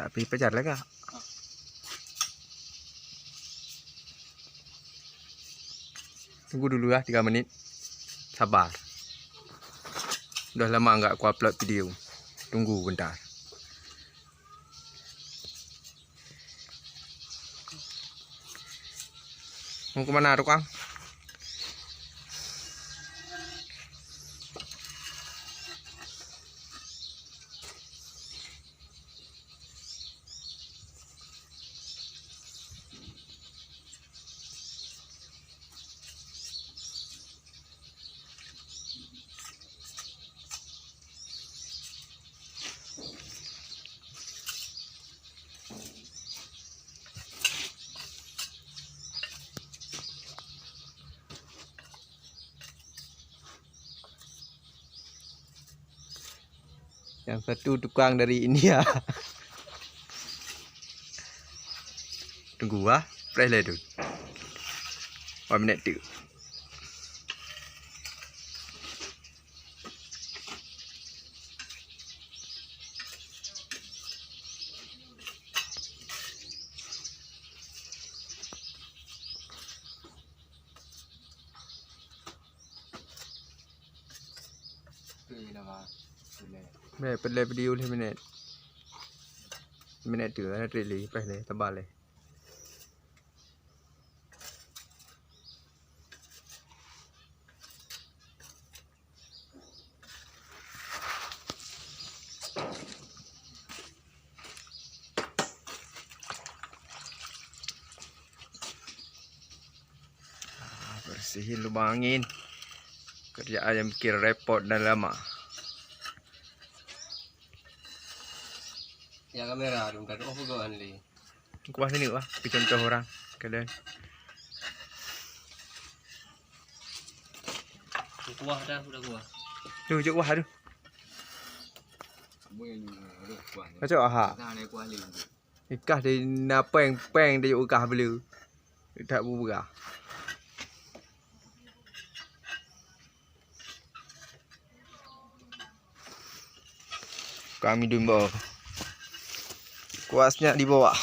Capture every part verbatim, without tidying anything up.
Tapi pajar lagak. Tunggu dulu ya, tiga menit. Sabar. Udah lama nggak ku upload video. Tunggu bentar. Mau kemana, tukang? Yang satu tukang dari India. Tunggu ah, press lah tu. One minute tu. Bèk, peureulèe video lhèe minèt. Minèt tu, hana trép lé, preh lé, teuba lé. Ah, bersihin lubang angin. Kerjaan yang bikin repot dan lama. Ya, kamera tu, bukan, oh, peugah, Anli. Kuah sini, wah. Pi contoh orang. Kalian. Kuah dah, udah kuah. Tu, jok kuah tu. Kamu yang, aduh, kuah ni. Macam aha. Nah, ada kuah ni. Ikah dari na peng, peng dari ikah bela. Tak berubah. Kami dun bawa. Kuasnya di bawah.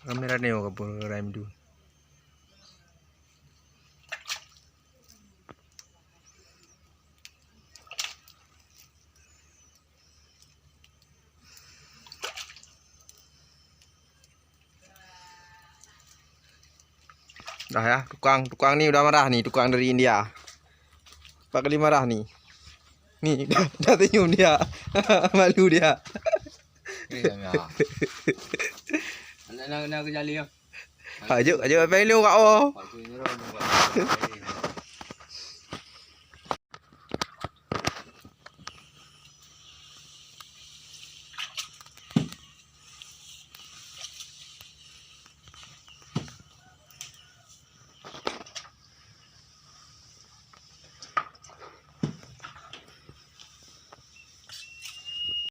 Kamera ni orang pun rem tu. Dah ya, tukang, tukang ni udah marah ni, tukang dari India. Pak kali marah ni. Ni, dah, dah senyum dia. Malu dia. Anak nak, nak ke jali ya. Ajuk, ajuk, apa lu kat oh?